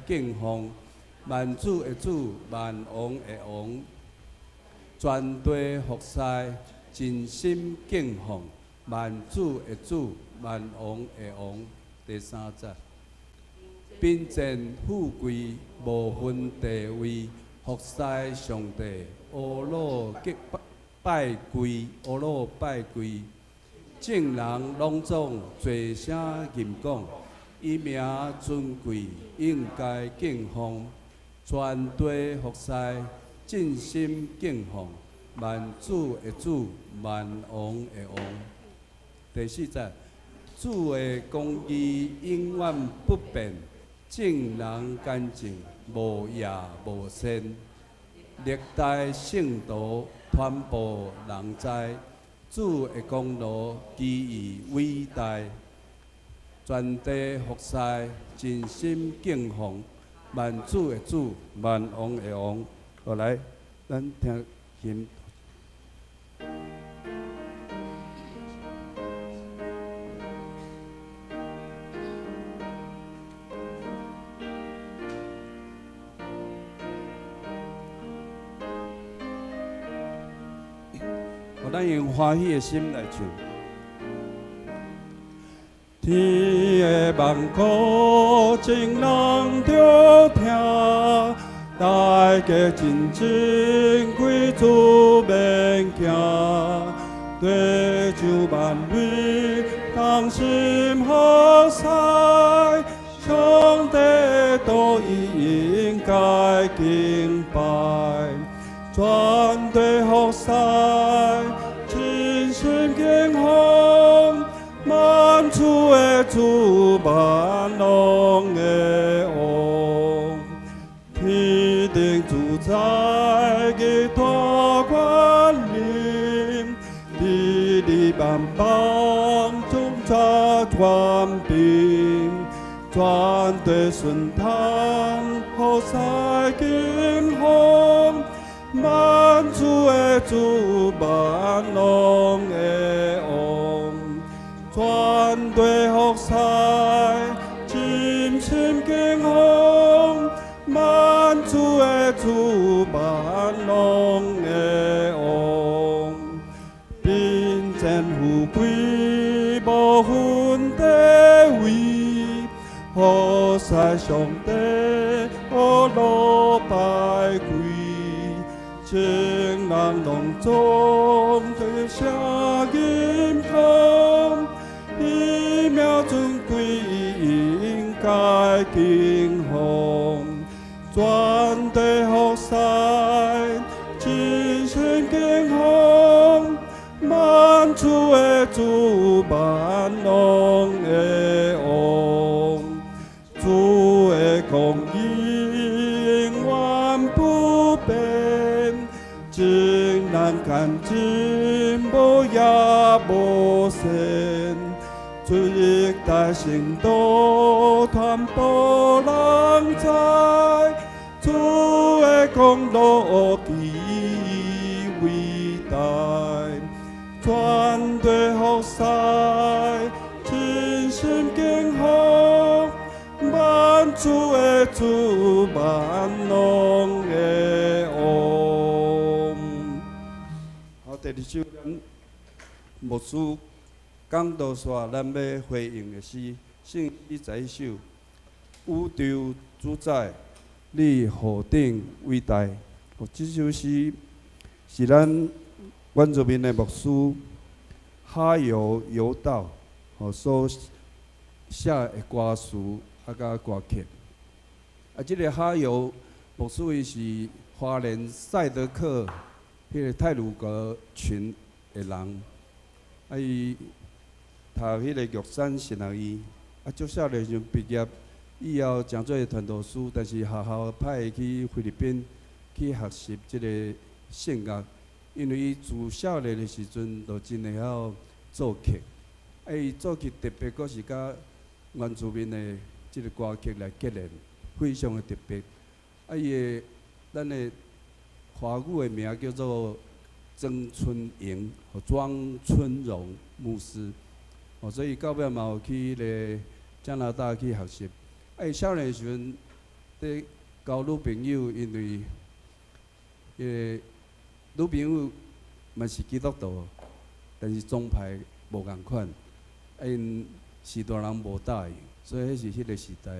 敬奉，萬主的主，萬王的王。全地服侍，盡心敬奉，萬主的主，萬王的王。第三節，貧賤富貴無分地位，服侍上帝，呵咾拜跪，呵咾拜跪。眾人攏總齊聲吟講，伊名尊貴，應該敬奉。全地服侍，盡心敬奉，萬主的主，萬王的王。第四節，主的公義永遠不變，眾人乾淨，無邪無善。歷代聖徒傳布人知，主的功勞奇異偉大。全地服侍，盡心敬奉，萬主的主，萬王的王。好來，咱聽琴。咱用歡喜的心來唱。天的萬國眾人著聽，大家真正歸主免驚，地上萬民同心服侍，上帝都應該敬拜，全地服侍，盡心敬奉，萬主的主，萬王的王，天頂主宰的大權能，治理萬邦眾掌權柄，全地順從服侍敬奉，萬主的主，萬王的王，全地服侍，盡心敬奉，萬主的主，萬王的王，貧賤富貴無分地位，服侍上帝，呵咾拜跪。眾人攏總齊聲吟講，伊名尊貴，應該敬奉，全地服侍，盡心敬奉，萬主的主，萬王的王，主的公義永遠不變，眾人乾淨，無邪無善，歷代聖徒傳布人知，主的功勞奇異偉大，全地服侍，盡心敬奉，萬主的主，萬王的王。好，第二首，咱牧師講道煞，咱欲回應的詩，聖詩11首，宇宙主宰，你何等偉大！哦，這首詩是咱原住民的牧師哈尤猶道哦所寫的歌詞啊，佮歌曲。啊，這个哈尤牧師伊是花蓮賽德克彼个太魯閣群的人，啊，伊讀彼个玉山神學院，啊，足少年時陣畢業以後，成做傳道師，但是學校派伊去菲律賓去學習這个聖樂，因為伊自少年的時陣就真會曉作曲，啊，伊作曲特別閣是佮原住民的這个歌曲來結連，非常的特別。啊，伊的咱的華語的名叫做曾春榮，莊春榮牧師。哦，所以到尾嘛有去彼个加拿大去學習。啊，伊少年時陣伫交女朋友，因為彼個女朋友嘛是基督徒，但是宗派無仝款，啊𪜶序大人無答應，所以彼是彼個時代，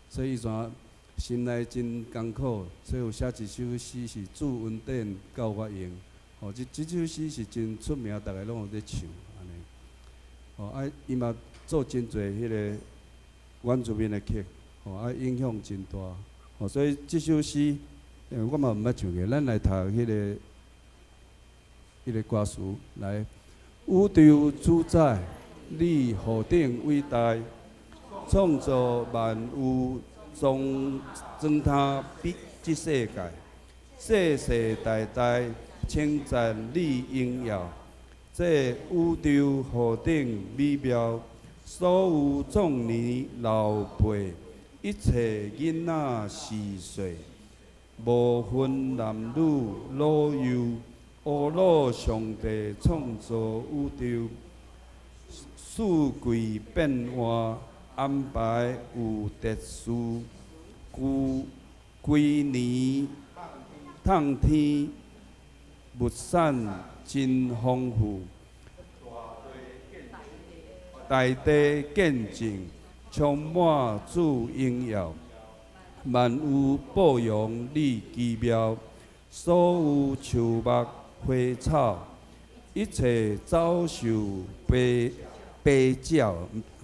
所以伊怎心內真艱苦，所以有寫一首詩是主恩典夠我用，吼，這首詩是真出名，逐个攏有咧唱，按呢。吼，啊，伊嘛做真濟彼個原住民的曲，吼，啊，影響真大，吼，所以這首詩，我嘛毋捌唱過，咱來讀彼個歌詞來。宇宙主宰，你何等偉大，創造萬有，裝裝他比這世界，世世代代稱讚你榮耀。這宇宙何等美妙，所有壯年老輩，一切囡仔序細，無分男女老幼，呵咾上帝創造宇宙，四季變換安排有秩序，規規年冬天物產真豐富，大地見證充滿主榮耀，萬有報揚你奇妙，所有樹木花草，一切走獸飛飛鳥，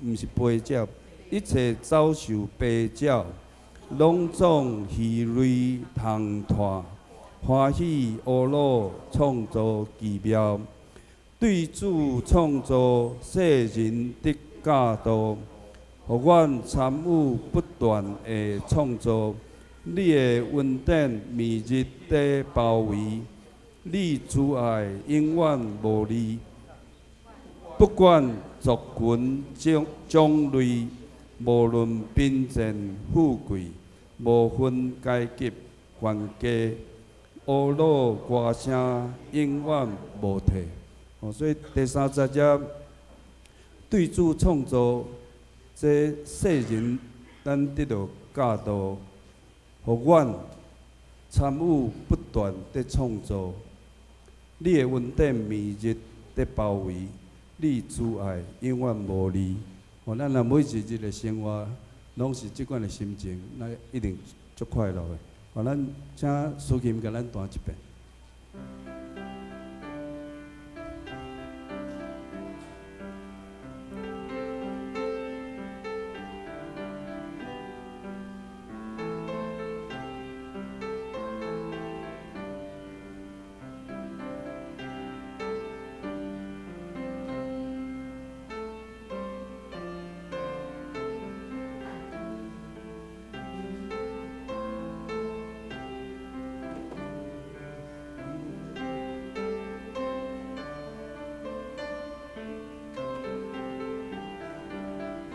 毋是飛鳥，一切走獸飛鳥，攏總魚類通湠，歡喜呵咾創造奇妙，對主創造世人的教導，予阮參與不斷的創造。你的恩典每日伫包圍，你慈愛永遠無離。不管族群種種類，無論貧賤富貴，無分階級懸低，呵咾歌聲永遠無退。哦，所以第三節遮對主創造這世人，咱得到教導，予阮參與不斷佇創造。你的恩典每日佇包圍，你慈愛永遠無離。哦，咱若每一日的生活攏是這款的心情，那一定足快樂的。哦，咱請蘇琴共咱彈一遍。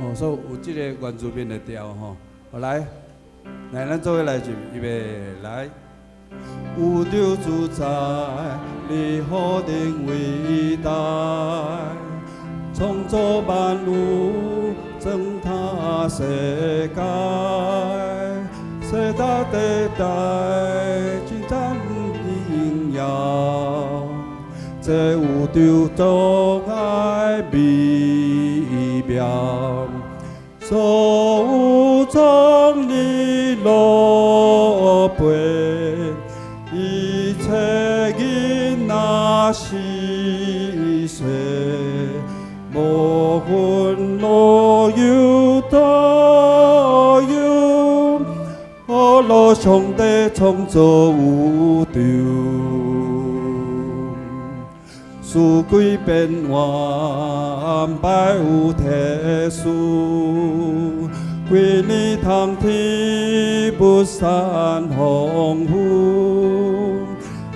哦，所以有這個原住民的調吼，好來，來咱做伙來唱，預備來。宇宙主宰，你何等偉大，創造萬物，整他世界，世代代代稱讚你榮耀，這宇宙中愛美妙，所有壯年老輩，一切囡仔序細，無分老幼大幼，呵咾上帝創造宇宙，四季變換安排有秩序，規年冬天物產豐富，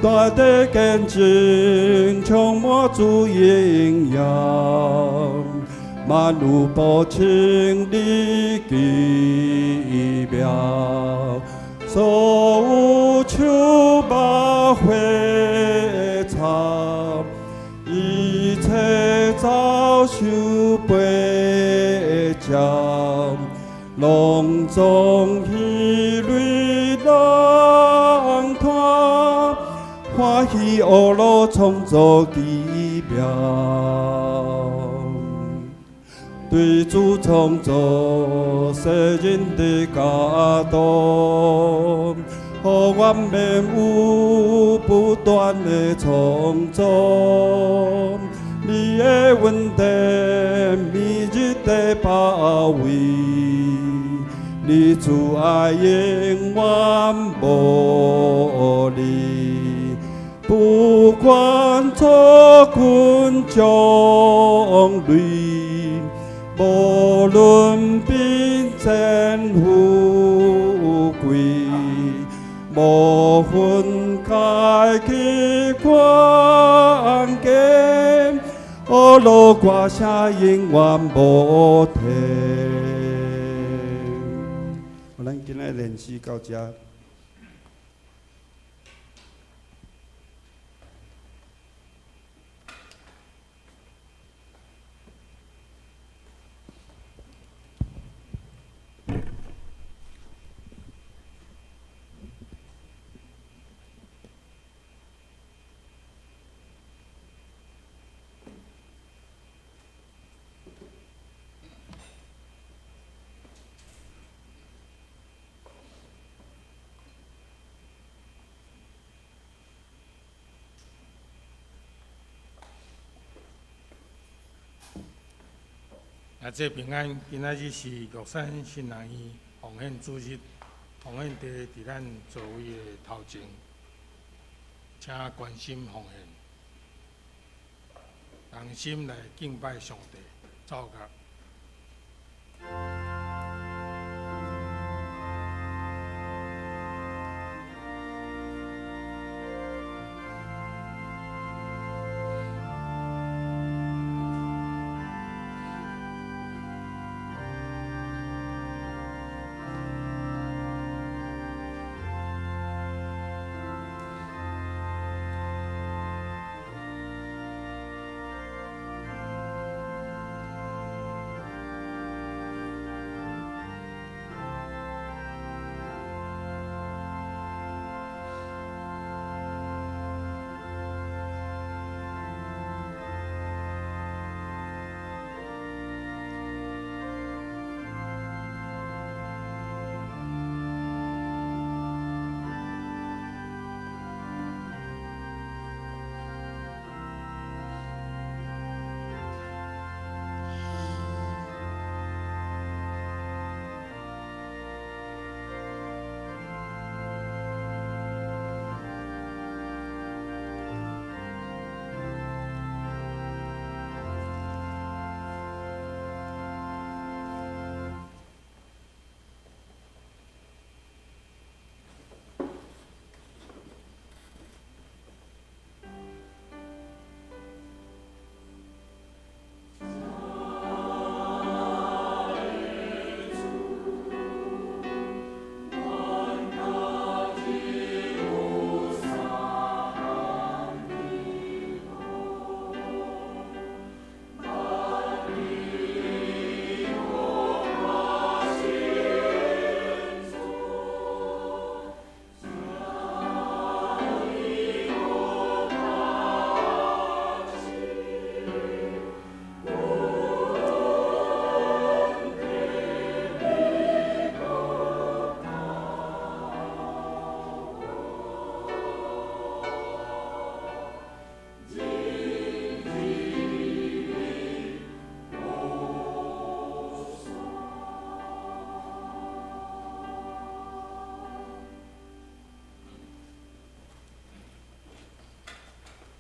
大地見證充滿主榮耀，萬有報稱你奇妙，所有樹木花草，一切走獸飛鳥，攏總魚類。去呵咾創造奇妙，對主創造世人的感動，予阮免有不斷的創造。你的恩典每日的包圍，你慈愛永遠無離。不管遭困種類，無論貧賤富貴，無分階級環境，呵咾歌聲永遠無停。咱今仔練習到遮。啊，這平安，今仔日是玉山新人院奉獻主日，奉獻地佇咱座位的頭前，請關心奉獻，同心來敬拜上帝，奏樂。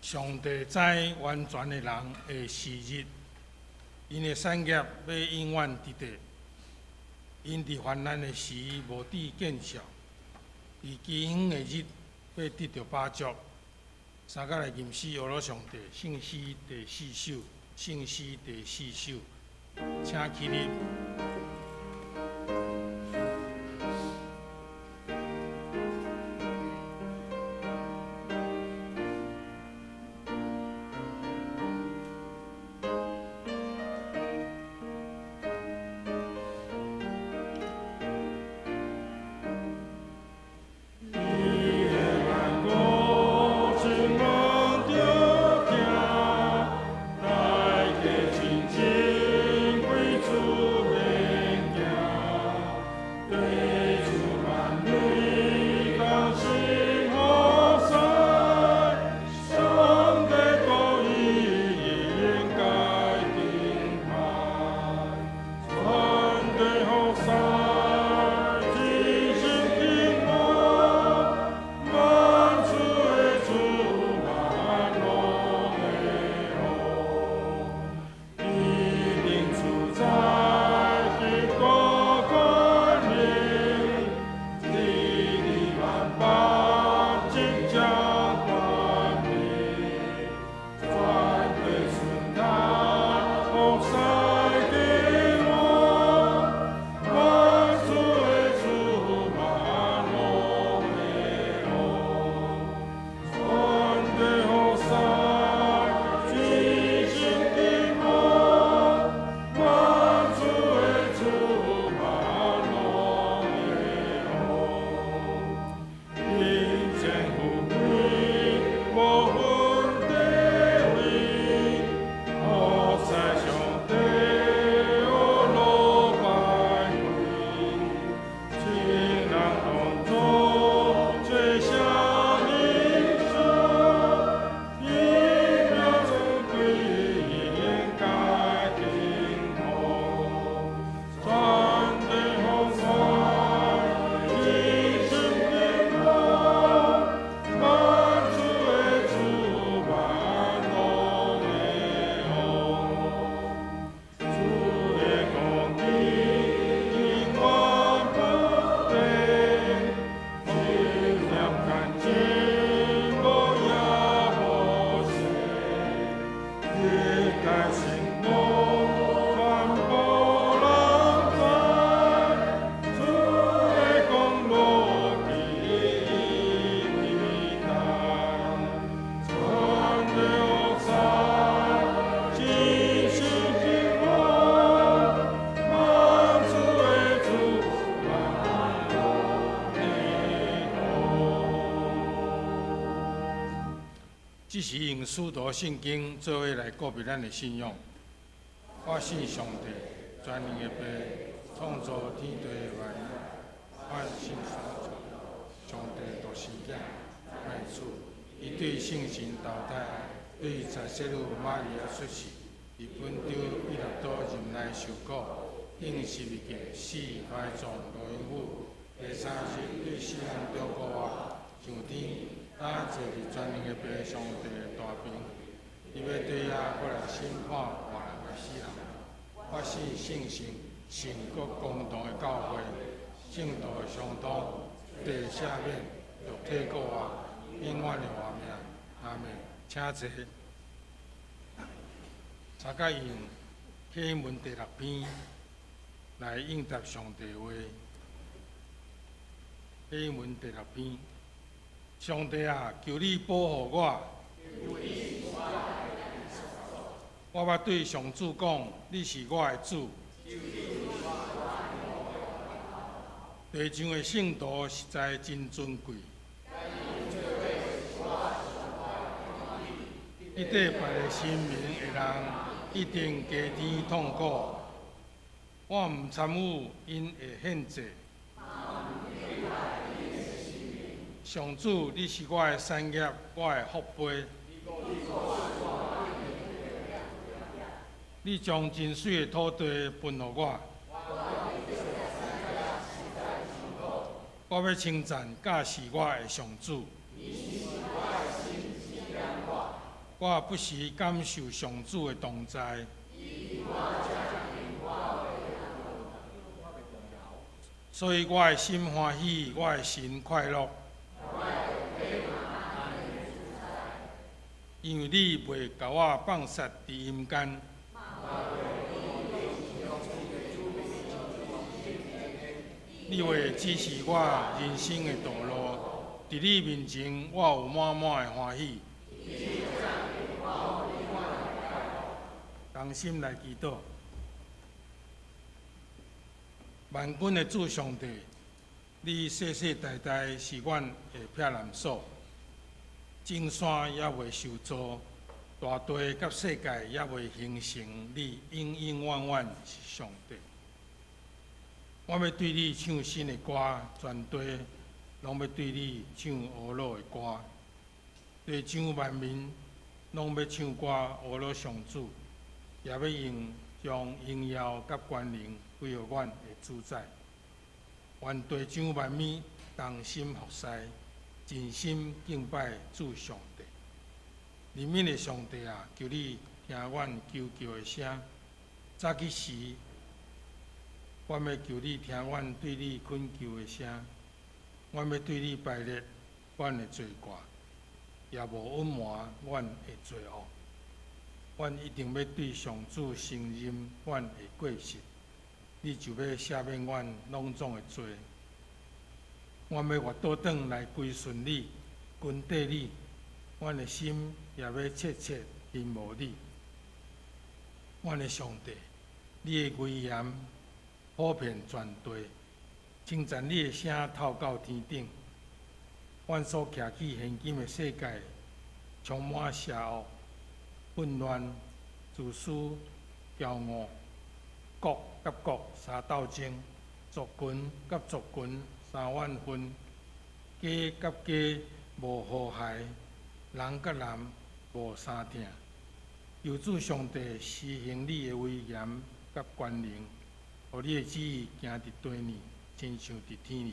上帝知完全的人的時日，𪜶的產業欲永遠佇地。𪜶佇患難的時無致見笑，佇饑荒的日欲得著飽足。三甲來吟詩呵咾上帝，聖詩第四首，聖詩第四首，請起立。這時用使徒信經做伙來告別咱的信仰。我信上帝，全能的父，創造天地萬物。我信上帝獨生囝，阮的主，伊對聖神投胎，對財洗女瑪利亞出世，佇本丟彼拉多任內受苦，釘十字架死埋葬落陰府，第三日對死人中復活，上天，他坐佇全能的父上帝的大爿，伊欲對遐閣來審判活人佮死人。我信聖神，聖國公同的教會，聖徒的相通，罪赦免，肉體復活，永遠的活命。阿們，請坐。大家用啟應文第六篇來應答上帝話。啟應文第六篇，上帝啊，求你保護我。我捌對上主講，你是我的主。地上的聖徒實在真尊貴。去綴別个神明的人，一定加添痛苦。我毋參與𪜶的獻祭。上主，你是我的產業，我的福杯。你將真媠的土地分予我。我欲稱讚教示我的上主。我不時感受上主的同在。所以我的心歡喜，我的神快樂。因為你袂共我放殺佇陰間。你會指示我人生的道路，佇你面前，我有滿滿的歡喜。同心來祈禱，萬軍的主上帝，你世世代代是阮的避難所，眾山猶未受造，大地佮世界猶未形成，你永永遠遠是上帝。我欲對你唱新的歌，全地攏欲對你唱呵咾的歌。地上萬民攏欲唱歌呵咾上主，也欲用將榮耀佮權能歸予阮的主宰。願地上萬民同心服侍，盡心敬拜主上帝。憐憫的上帝啊，求你聽阮求救的聲。早起時，阮欲求你聽阮對你懇求的聲。阮欲對你排列阮的罪過，也無隱瞞阮的罪惡。阮一定欲對上主承認阮的過失，你就欲赦免阮攏總的罪。阮欲活倒轉來歸順你，跟綴你，阮的心也欲切切欣慕你。阮的上帝，你的威嚴普遍全地，稱讚你的聲透到天頂。阮所徛起現今的世界，充滿邪惡、混亂、自私、驕傲，國佮國相鬥爭，族群佮族群相怨恨，家佮家無和諧，人佮人無相疼。求主上帝施行你的威嚴佮權能，予你的旨意行佇地裡，親像佇天裡。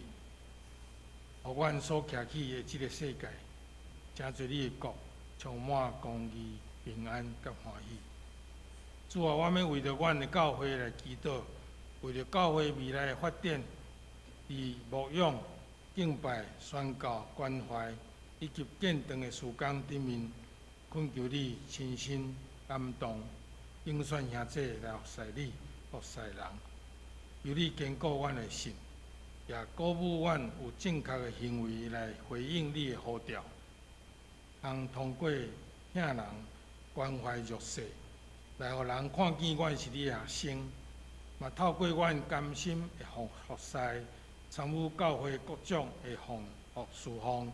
予阮所徛起的這个世界，成做你的國，充滿公義、平安佮歡喜。主啊，我欲為著阮的教會來祈禱，為著教會未來的發展，佇牧養、敬拜、宣教、關懷以及建堂的事工頂面，懇求你親身感動，揀選兄弟來服侍你、服侍人。求你堅固阮的信，也鼓舞阮有正確的行為來回應你的呼召，通通過疼人、關懷弱勢，來予人看見阮是你的學生，嘛透過阮甘心的服侍，參與教會各種的奉服侍奉，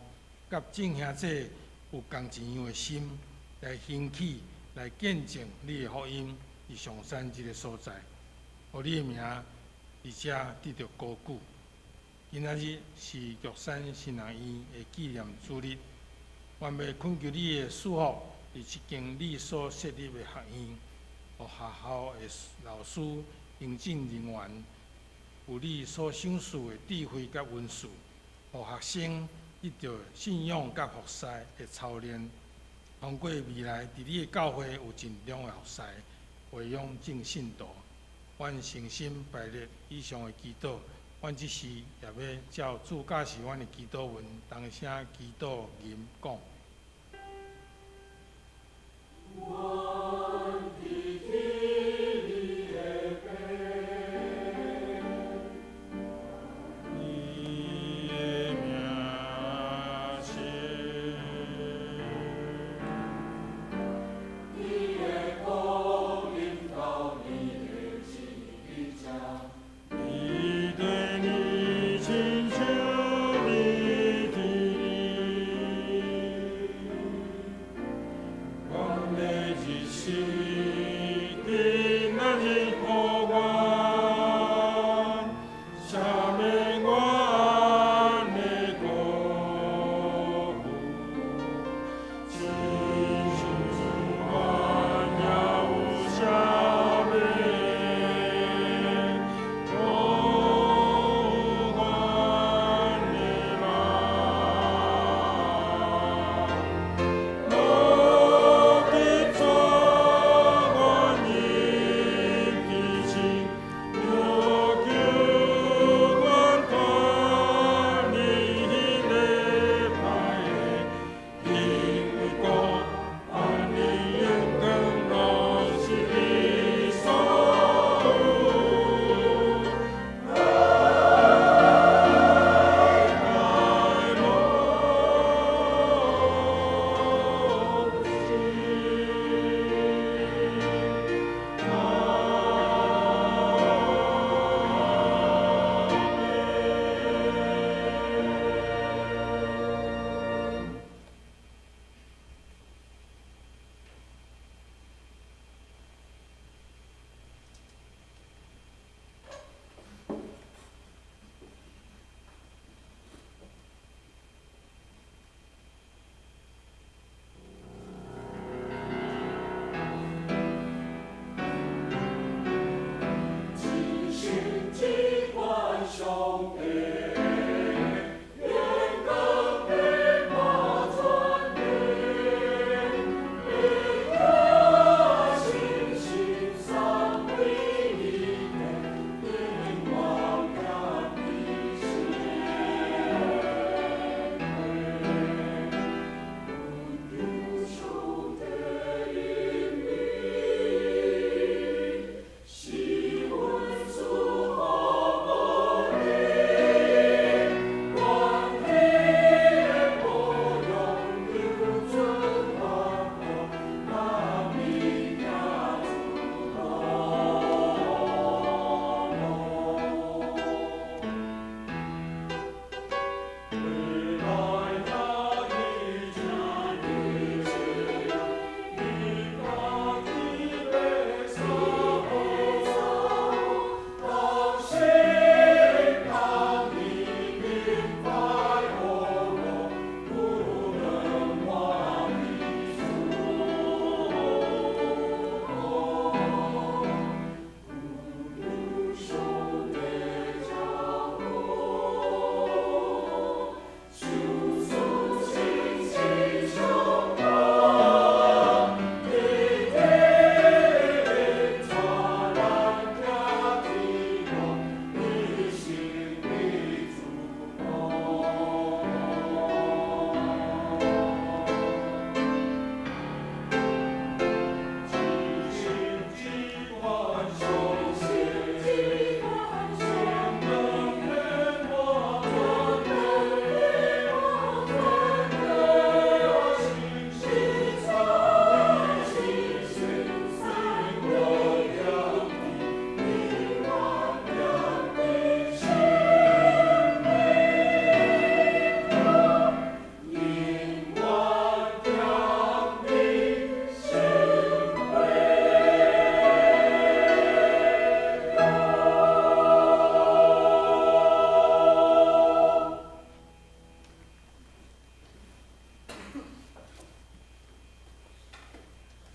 佮眾兄弟有仝一樣的心來興起，來見證你的福音佇上山這个所在，予你的名佇遮得著高舉。今仔日是玉山神學院的紀念主日，願欲懇求你的賜福，佇這間你所設立的學院，予學校的老師、行政人員有你所賞賜的智慧佮恩賜，予學生得著信仰佮服侍的操練。通過未來，佇你的教會有盡量的服侍，培養眾信徒。阮誠心拜列以上的祈禱，阮這時也欲照主教示阮的祈禱文，同聲祈禱吟講。阮佇天的父，你的名聖，你的國臨到，你的旨意佇這。你對你親像你天，阮的日心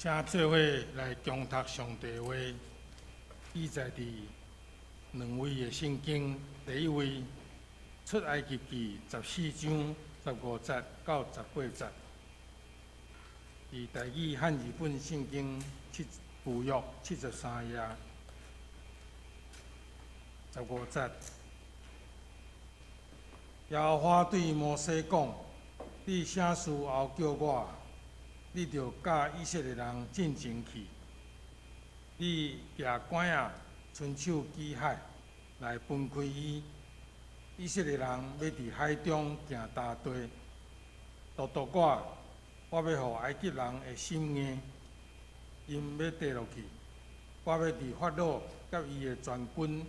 請做伙來恭讀上帝話，記載佇兩位的聖經，第一位出埃及記14章15節到18節，佇台語漢字本聖經七舊約73頁15節。耶和華對摩西講：你啥事後叫我？你著佮以色列人進前去，你舉竿仔，伸手舉海，來分開伊。以色列人欲佇海中行乾地。獨獨我，我欲予埃及人的心硬，𪜶欲綴落去。我欲佇法老佮伊的全軍、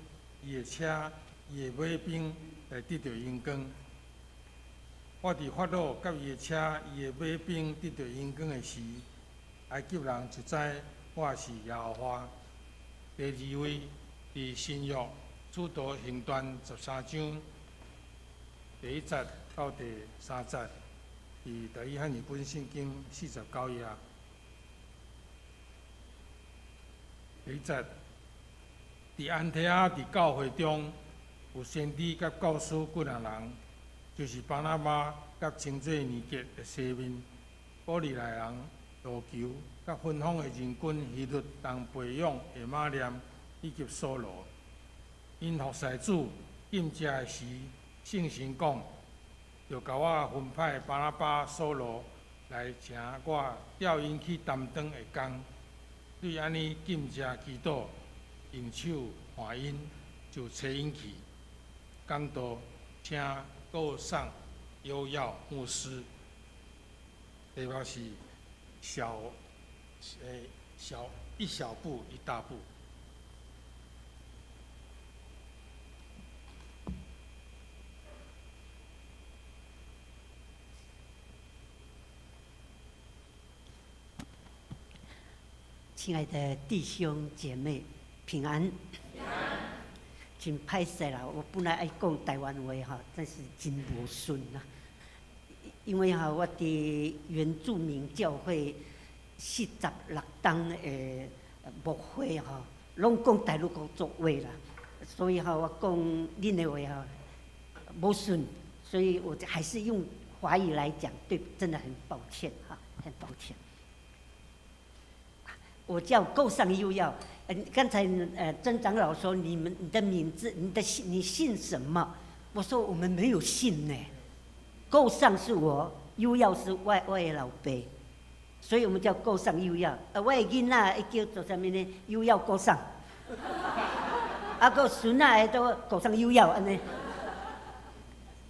伊的車、伊的馬兵來得著榮光。我佇法老佮伊的車、伊的馬兵得著榮光的時，埃及人就知我是耶和華。第二位，佇新約使徒行傳13章第1節到第3節，佇台語漢語本聖經49頁。第一節，佇安提阿佇教會中有先知佮教師幾若人，就是巴拿巴佮稱做尼格的西面、古利奈人盧求，佮芬芳的人君希律同培養的馬念以及掃羅。𪜶服侍主禁食的時，聖神講，著共我分派巴拿巴、掃羅來成我調𪜶去擔當的工。對按呢禁食祈禱，用手按𪜶，就差𪜶去。講道請閣上優耀牧師，題目是小欸小一小步一大步。親愛的弟兄姐妹，平安。真歹勢啦，我本來愛講台灣話吼，但是真無順啦。因為吼，我佇原住民教會46冬的牧會吼，攏講太魯閣族話啦，所以吼，我講恁的話吼無順，所以我還是用華語來講，對，真的很抱歉哈，很抱歉。我叫高尚優耀。剛才曾長老說你們你的名字，你的姓，你姓什麼？我說我們沒有姓呢。高尚是我，優耀是我的老爸，所以我們叫高尚優耀。我的囡仔會叫做啥物呢？優耀高尚。啊，閣孫仔的都高尚優耀按呢。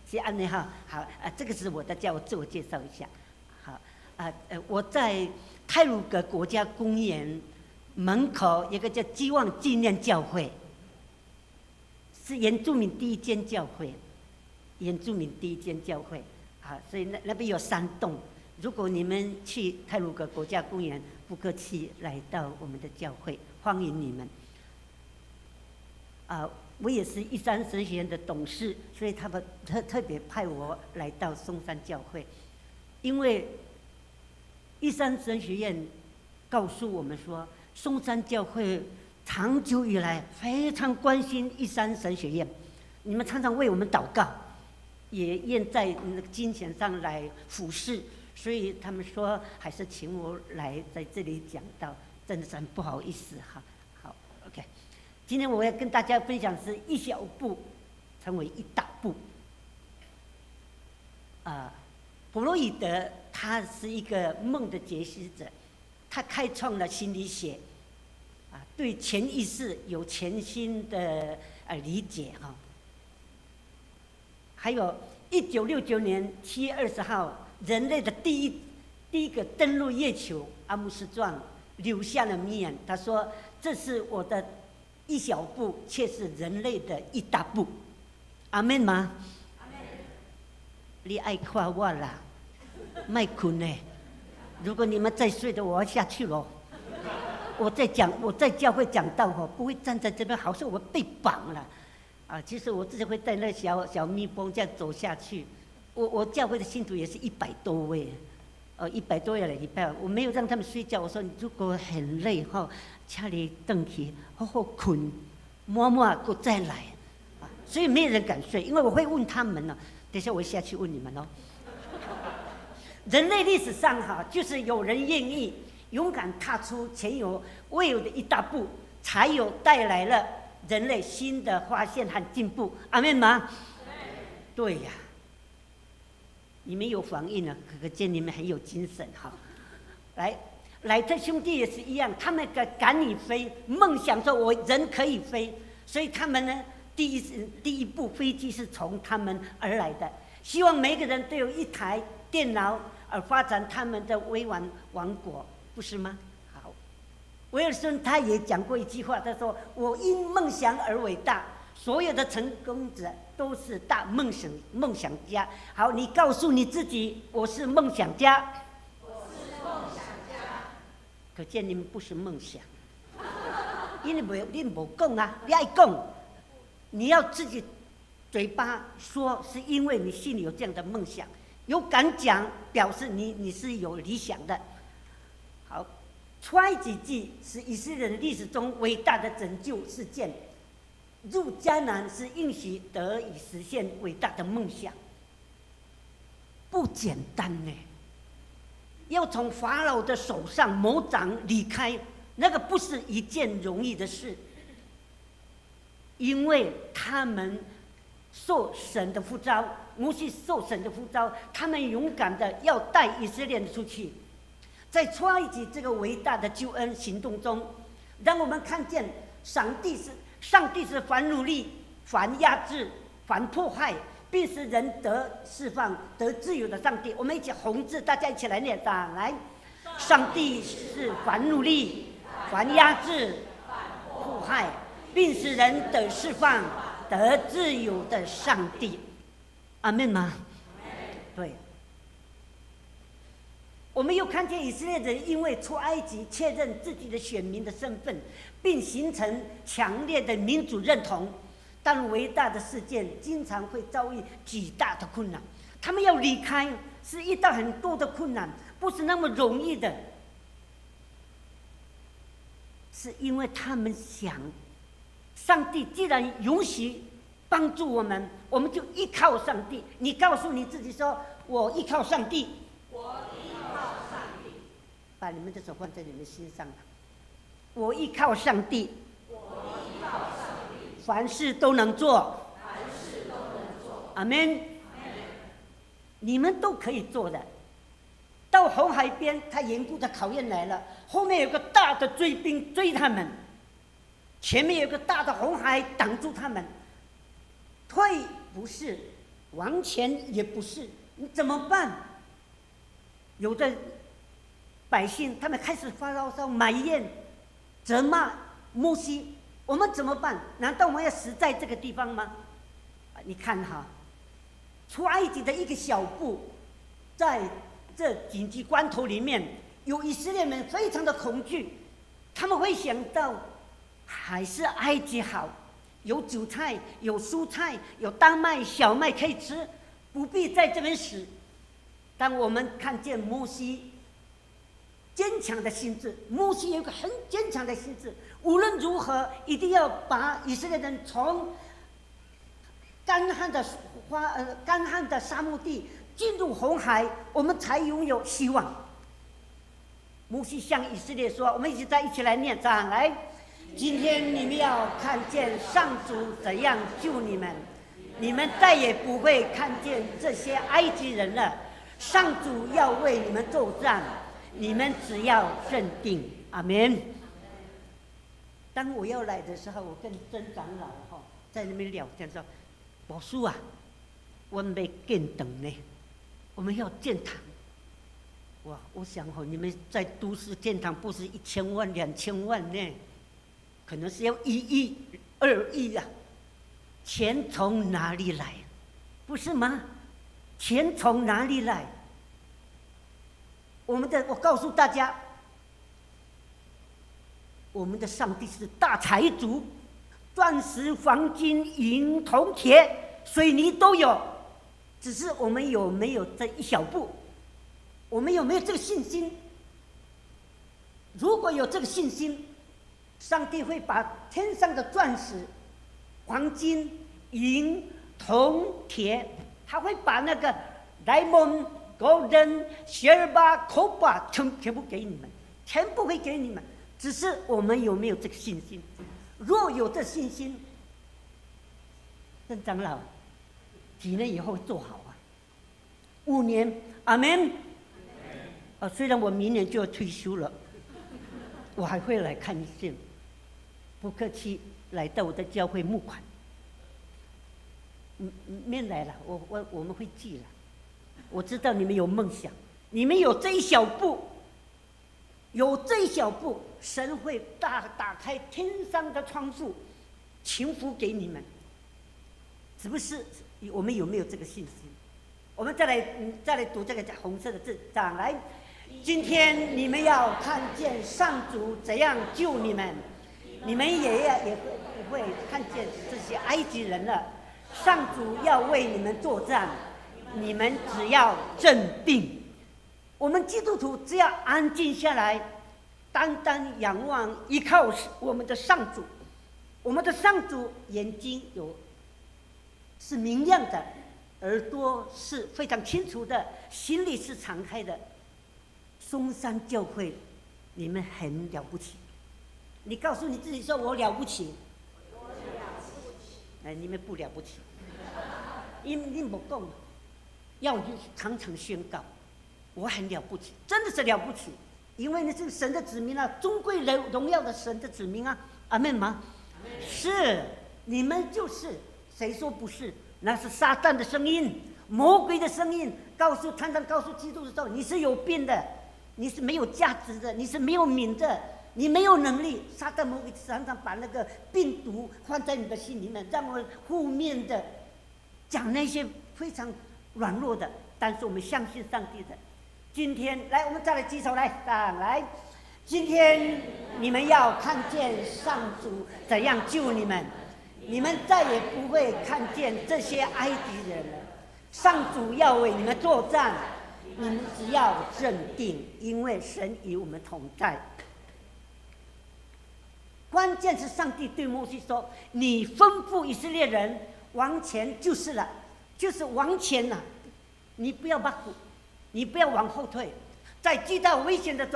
是按呢哈，好啊，這個是我的，叫我自我介紹一下。好啊，我在太魯閣國家公園門口一個叫基望紀念教會，是原住民第一間教會，原住民第一間教會，啊，所以那邊有山洞。如果你們去太魯閣國家公園，不客氣來到我們的教會，歡迎你們。啊，我也是一三神學院的董事，所以他們特別派我來到松山教會，因為一三神學院告訴我們說，松山教會長久以來非常關心一三神學院，你們常常為我們禱告，也願在那個金錢上來服侍，所以他們說還是請我來在這裡講道，真的是很不好意思哈。好，OK，今天我要跟大家分享是一小步成為一大步。啊，弗洛伊德他是一個夢的解析者，他開創了心理學，啊，對潛意識有全新的理解哈。還有1969年7月20號，人類的第一個登陸月球，阿姆斯壯留下了遺言，他說：“這是我的一小步，卻是人類的一大步。”阿們嗎？你愛看我啦，莫睏呢。如果你們再睡的，我要下去咯。我在講，我在教會講道吼，不會站在這邊，好像我被綁了。啊，其實我自己會帶那小小蜜蜂這樣走下去。我教會的信徒也是100多位， 100多要來禮拜，我沒有讓他們睡覺。我說你如果很累哈，請你轉去好好睏，摸摸閣再來。啊，所以沒有人敢睡，因為我會問他們呢。等下我下去問你們哦。人類歷史上哈，就是有人願意勇敢踏出前有未有的一大步，才有帶來了人類新的發現和進步。阿們嗎？對呀。你們有反應了，可見你們很有精神哈。來，萊特兄弟也是一樣，他們敢敢於飛，夢想說我人可以飛，所以他們呢，第一部飛機是從他們而來的。希望每個人都有一台電腦，而發展他們的微軟王國，不是嗎？好，威爾森他也講過一句話，他說：“我因夢想而偉大。”所有的成功者都是大夢想家。好，你告訴你自己，我是夢想家。我是夢想家。可見你們不是夢想，因為無你無講啊，你愛講，你要自己嘴巴說，是因為你心裡有這樣的夢想，有敢講，表示你是有理想的。好，出埃及記是以色列人歷史中偉大的拯救事件。入迦南是應許得以實現偉大的夢想，不簡單呢。要從法老的手上魔掌離開，那個不是一件容易的事，因為他們受神的呼召，摩西受神的呼召，他們勇敢的要帶以色列人出去，在出埃及這個偉大的救恩行動中，讓我們看見上帝是反奴隸、反壓制、反迫害，並使人得釋放、得自由的上帝。我們一起紅字，大家一起來念：來，上帝是反奴隸、反壓制、迫害，並使人得釋放、得自由的上帝。阿們嗎？對。我們又看見以色列人因為出埃及確認自己的選民的身份，並形成強烈的民族認同。但偉大的事件經常會遭遇極大的困難。他們要離開，是遇到很多的困難，不是那麼容易的。是因為他們想，上帝既然允許幫助我們，我們就依靠上帝。你告訴你自己說：“我依靠上帝。”我依靠上帝。把你們的手放在你們心上。我依靠上帝。我依靠上帝。凡事都能做。凡事都能做。阿門。你們都可以做的。到紅海邊，他嚴酷的考驗來了。後面有個大的追兵追他們，前面有個大的紅海擋住他們。退不是，往前也不是，你怎麼辦？有的百姓他們開始發牢騷、埋怨、責罵摩西，我們怎麼辦？難道我們要死在這個地方嗎？你看哈，出埃及的一個小步，在這緊急關頭裡面，有以色列們非常的恐懼，他們會想到還是埃及好，有韭菜、有蔬菜、有大麥、小麥可以吃，不必在這邊死。當我們看見摩西堅強的心志，摩西有個很堅強的心志，無論如何一定要把以色列人從乾旱的沙漠地進入紅海，我們才擁有希望。摩西向以色列說：“我們一起再一起來念，來，今天你們要看見上主怎樣救你們，你們再也不會看見這些埃及人了。上主要為你們作戰，你們只要鎮定。”阿門。當我要來的時候，我跟曾長老哈在那邊聊天說：“博叔啊，我們欲建堂呢，我們要建堂。”哇，我想哦，你們在都市建堂不是1000萬、2000萬呢，可能是要1億、2億啊。錢從哪裡來？不是嗎？錢從哪裡來？我告訴大家，我們的上帝是大財主，鑽石、黃金、銀、銅、鐵、水泥都有，只是我們有沒有這一小步？我們有沒有這個信心？如果有這個信心，上帝會把天上的鑽石、黃金、銀、銅、鐵，他會把那個 diamond、golden、silver、copper 全部給你們，全部會給你們。只是我們有沒有這個信心？若有這信心，鄭長老幾年以後做好啊？5年，阿門。啊，雖然我明年就要退休了，我還會來看見。不客氣，來到我的教會募款。免來了，我們會寄了。我知道你們有夢想，你們有這一小步，有這一小步，神會大打開天上的窗戶，傾福給你們。只不是我們有沒有這個信心？我們再來讀這個紅色的字，長來。今天你們要看見上主怎樣救你們，你們也要也會看見這些埃及人了。上主要為你們作戰，你們只要鎮定。我們基督徒只要安靜下來，單單仰望依靠我們的上主。我們的上主眼睛有是明亮的，耳朵是非常清楚的，心裡是敞開的。松山教會，你們很了不起。你告訴你自己說：“我了不起。”我了不起。哎，你們不了不起。因你無講，要常常宣告，我很了不起，真的是了不起，因為你是神的子民啊，尊貴榮耀的神的子民啊，阿門嗎？是，你們就是，誰說不是？那是撒旦的聲音，魔鬼的聲音，告訴常常告訴基督徒說，你是有病的，你是沒有價值的，你是沒有名的，你沒有能力。撒旦魔鬼常常把那個病毒放在你的心裡面，讓我們負面的講那些非常軟弱的，但是我們相信上帝的。今天來，我們再來舉手來，來。今天你們要看見上主怎樣救你們，你們再也不會看見這些埃及人了。上主要為你們作戰，你們只要鎮定，因為神與我們同在。關鍵是上帝對摩西說：“你吩咐以色列人往前就是了，就是往前了，你不要把，你不要往後退，在極大危險的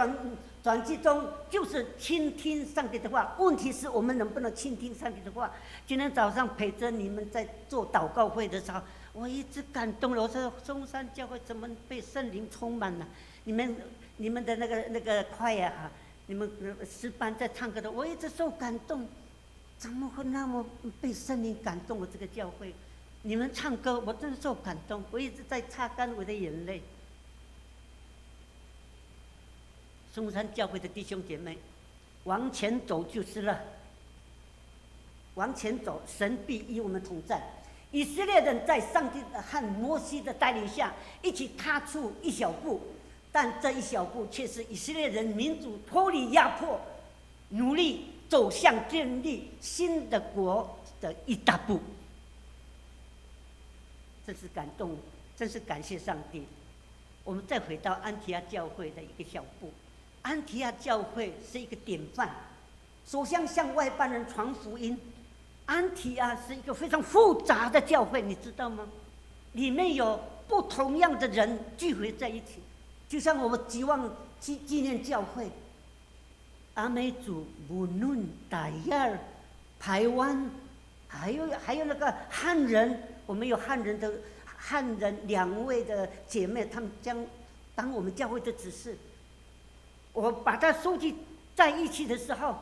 轉機中，就是傾聽上帝的話。問題是我們能不能傾聽上帝的話？今天早上陪着你們在做禱告會的時候，我一直感動了。我說中山教會怎麼被聖靈充滿了？你們的那個快啊，你們詩班在唱歌的，我一直受感動。怎麼會那麼被聖靈感動了？這個教會，你們唱歌，我真受感動。我一直在擦乾我的眼淚。松山教會的弟兄姐妹，往前走就是了。往前走，神必與我們同在。以色列人在上帝和摩西的帶領下，一起踏出一小步，但這一小步卻是以色列人民族脫離壓迫、努力走向建立新的國的一大步。真是感動，真是感謝上帝。我們再回到安提阿教會的一個小步。安提阿教會是一個典範，首先向外邦人傳福音。安提阿是一個非常複雜的教會，你知道嗎？裡面有不同樣的人聚會在一起，就像我們吉旺紀念教會，阿美族、布農、達雅、排灣，還有那個漢人，我們有漢人兩位的姐妹，他們將當我們教會的執事。我把它收集在一起的時候，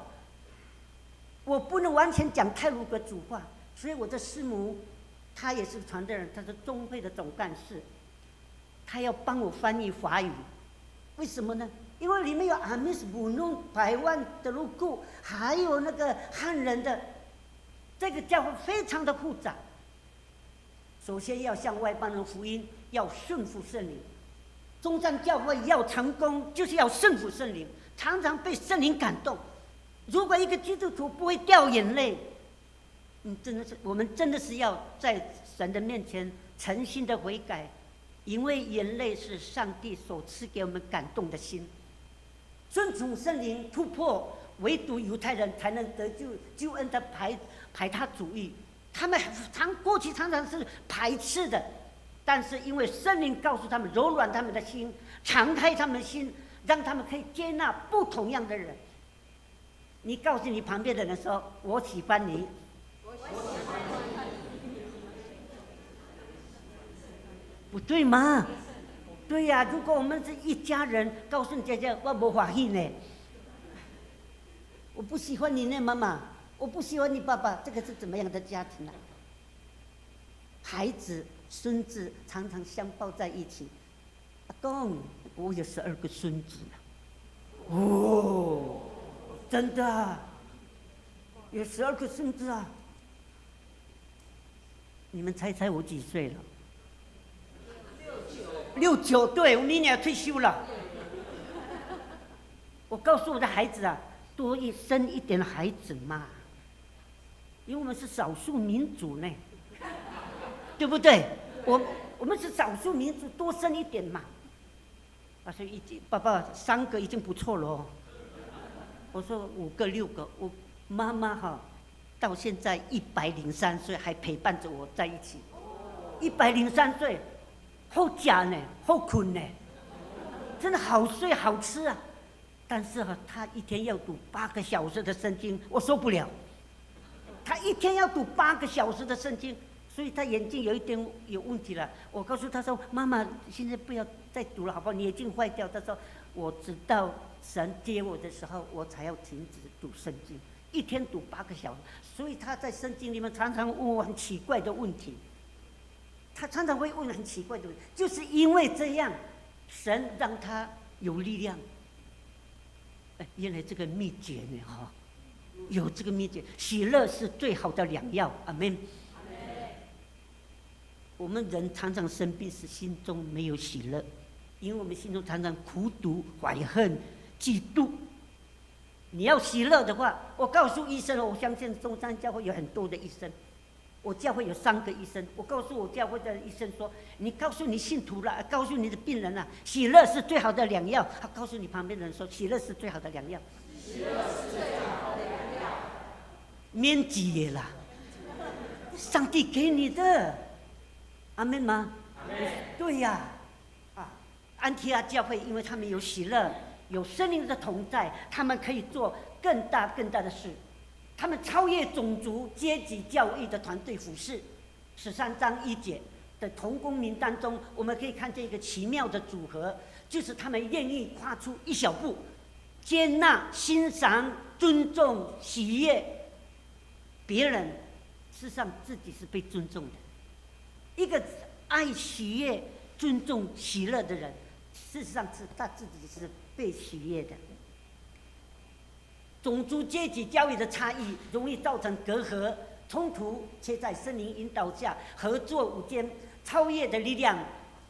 我不能完全講太魯閣族話，所以我的師母，她也是傳道人，她是中會的總幹事，她要幫我翻譯華語。為什麼呢？因為裡面有阿美斯、布農、排灣、德魯固，還有那個漢人的，這個教會非常的複雜。首先要向外邦人福音，要順服聖靈。中山教會要成功，就是要順服聖靈，常常被聖靈感動。如果一個基督徒不會掉眼淚，真的是我們真的是要在神的面前誠心的悔改，因為眼淚是上帝所賜給我們感動的心。順從聖靈突破，唯獨猶太人才能得救救恩的排他主義。他們常過去常常是排斥的，但是因為聖靈告訴他們，柔軟他們的心，敞開他們的心，讓他們可以接納不同樣的人。你告訴你旁邊的人說：“我喜歡你。”不對嗎？對呀，如果我們是一家人，告訴你姐姐，我無歡喜呢，我不喜歡你呢，媽媽，我不喜歡你爸爸，這個是怎麼樣的家庭啊？孩子、孫子常常相抱在一起。阿公，我有12個孫子。哦，真的，有十二個孫子啊！你們猜猜我幾歲了？69，對，我明年要退休了。我告訴我的孩子啊，多一生一點孩子嘛，因為我們是少數民族呢，對不對？我們是少數民族，多生一點嘛。他說已經爸爸三個已經不錯了。我說五個六個，我媽媽哈，到現在103歲還陪伴着我在一起，103歲。好食呢，好睏呢，真的好睡好吃啊！但是哈，他一天要讀8個小時的聖經，我受不了。他一天要讀八個小時的聖經，所以他眼睛有一點有問題了。我告訴他說：“媽媽，現在不要再讀了，好不好？你眼睛壞掉。”他說：“我直到神接我的時候，我才要停止讀聖經。一天讀八個小時，所以他在聖經裡面常常問我很奇怪的問題。”他常常會問很奇怪的問題，就是因為這樣，神讓他有力量。哎，原來這個秘訣呢，哈，有這個秘訣，喜樂是最好的良藥。阿門。我們人常常生病，是心中沒有喜樂，因為我們心中常常苦毒、懷恨、嫉妒。你要喜樂的話，我告訴醫生，我相信中山教會有很多的醫生。我教會有三個醫生，我告訴我教會的醫生說：“你告訴你信徒了，告訴你的病人了，喜樂是最好的良藥。”他告訴你旁邊的人說：“喜樂是最好的良藥。”喜樂是最好的良藥。免錢的啦，上帝給你的，阿們嗎？對呀，啊，安提阿教會，因為他們有喜樂，有聖靈的同在，他們可以做更大更大的事。他們超越種族、階級、教育的團隊服侍，13章1節的同工名單中，我們可以看見一個奇妙的組合，就是他們願意跨出一小步，接納、欣賞、尊重、喜悅別人，事實上自己是被尊重的。一個愛喜悅、尊重、喜樂的人，事實上是他自己是被喜悅的。種族、階級、教育的差異容易造成隔閡、衝突，卻在聖靈引導下合作無間。超越的力量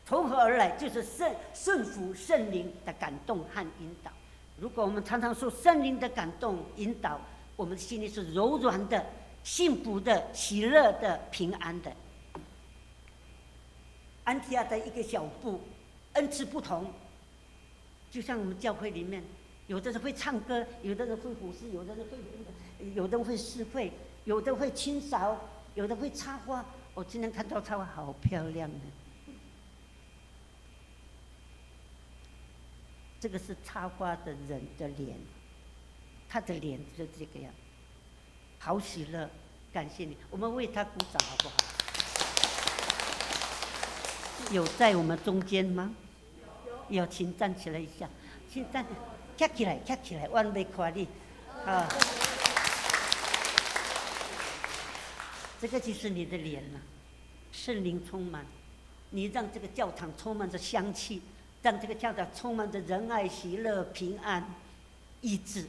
從何而來？就是聖順服聖靈的感動和引導。如果我們常常受聖靈的感動引導，我們的心裡是柔軟的、幸福的、喜樂的、平安的。安提阿的一個小步，恩賜不同，就像我們教會裡面。有的人會唱歌，有的人會服侍，有的人會，有的人會施會，有的會清掃，有的會插花。我今天看到插花好漂亮啊！這個是插花的人的臉，他的臉就是這個樣，好喜樂，感謝你，我們為他鼓掌好不好？有在我們中間嗎？有，請站起來一下，請站。站起來，站起來，我欲看你，啊！這個就是你的臉了，聖靈充滿，你讓這個教堂充滿着香氣，讓這個教堂充滿着仁愛、喜樂、平安、醫治。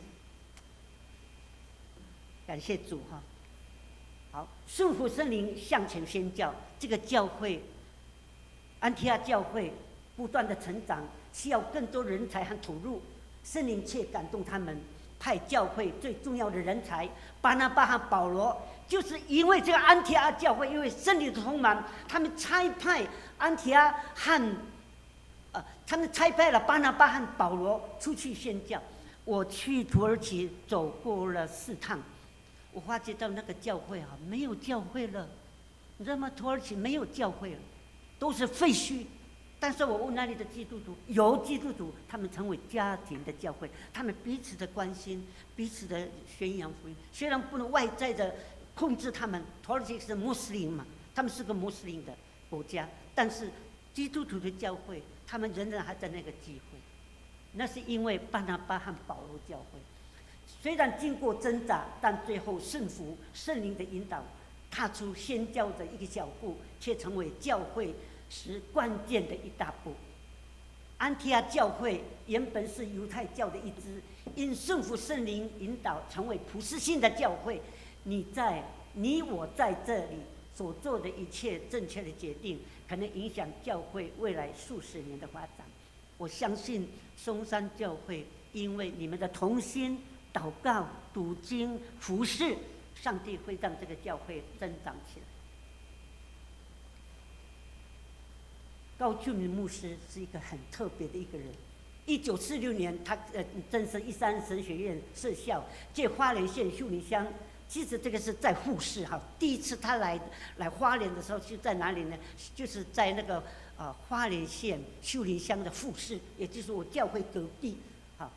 感謝主哈！好，順服聖靈向前宣教，這個教會，安提阿教會不斷的成長，需要更多人才和投入。聖靈卻感動他們，派教會最重要的人才巴拿巴和保羅，就是因為這個安提阿教會，因為聖靈的充滿，他們差派了巴拿巴和保羅出去宣教。我去土耳其走過了四趟，我發覺到那個教會啊，沒有教會了，你知道嗎？土耳其沒有教會了，都是廢墟。但是我問那裡的基督徒，有基督徒，他們成為家庭的教會，他們彼此的關心，彼此的宣揚福音。雖然不能外在的控制他們，土耳其是穆斯林嘛，他們是個穆斯林的國家，但是基督徒的教會，他們仍然還在那個聚會。那是因為巴拿巴和保羅教會，雖然經過掙扎，但最後順服聖靈的引導，踏出宣教的一個小步，卻成為教會史關鍵的一大步。安提阿教會原本是猶太教的一支，因順服聖靈引導，成為普世性的教會。你我在這裡所做的一切正確的決定，可能影響教會未來數十年的發展。我相信松山教會，因為你們的同心禱告、讀經、服侍，上帝會讓這個教會增長起來。高俊明牧師是一個很特別的一個人。1946年，他正式一三神學院設校，借花蓮縣秀林鄉。其實這個是在富士哈。第一次他來花蓮的時候，就在哪裡呢？就是在那個花蓮縣秀林鄉的富士，也就是我教會隔壁。好，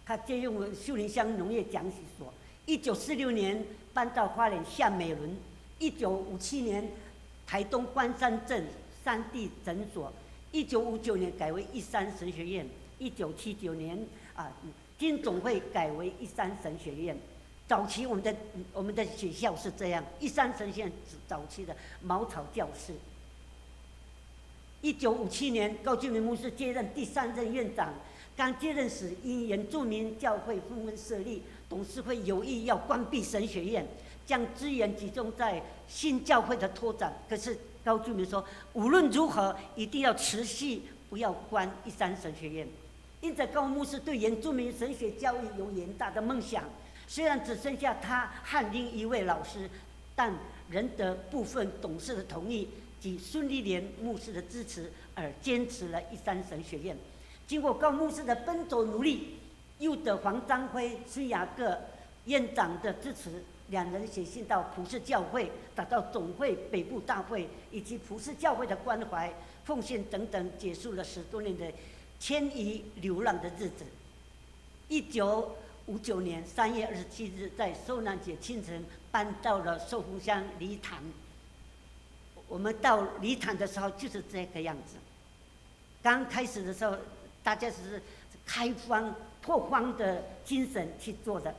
他借用秀林鄉農業講習所。1946年搬到花蓮夏美崙。1957年台東關山鎮山地診所。1959年改為一三神學院。1979年啊，經總會改為一三神學院。早期我們的學校是這樣，一三神學院早期的茅草教室。1957年，高俊明牧師接任第三任院長。剛接任時，因原住民教會紛紛設立董事會，有意要關閉神學院，將資源集中在新教會的拓展。可是高俊明說，無論如何，一定要持續，不要關一三神學院。因此，高牧師對原住民神學教育有遠大的夢想。雖然只剩下他和另一位老師，但仍得部分董事的同意及孫立蓮牧師的支持，而堅持了一三神學院。經過高牧師的奔走努力，又得黃章輝、孫雅各院長的支持，兩人寫信到普世教會，達到總會北部大會以及普世教會的關懷、奉獻等等，結束了10多年的遷移流浪的日子。1959年3月27日，在受難節清晨搬到了壽豐鄉梨潭。我們到梨潭的時候就是這個樣子。剛開始的時候，大家是開荒拓荒的精神去做的。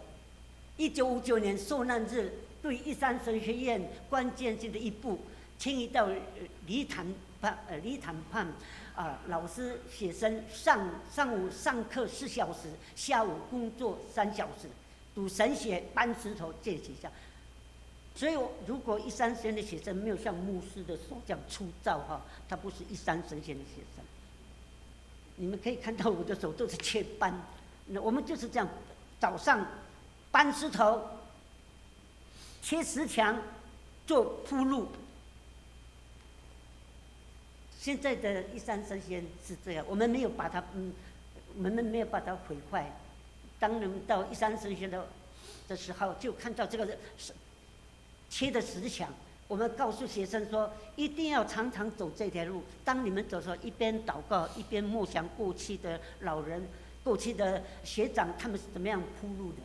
1959年受難日，對一三神學院關鍵性的一步，遷移到梨潭畔。啊，老師、學生上午上課4小時，下午工作3小時，讀神學、搬石頭、建學校。所以，如果一三神學的學生沒有像牧師的手這樣粗糙哈，他不是一三神學的學生。你們可以看到我的手都是雀斑，那我們就是這樣，早上搬石頭、切石牆、做鋪路。現在的一三神學是這樣，我們沒有把它毀壞。當你們到一三神學的時候，就看到這個是切的石牆。我們告訴學生說，一定要常常走這條路。當你們走的時候，一邊禱告，一邊默想過去的老人、過去的學長，他們是怎麼樣鋪路的。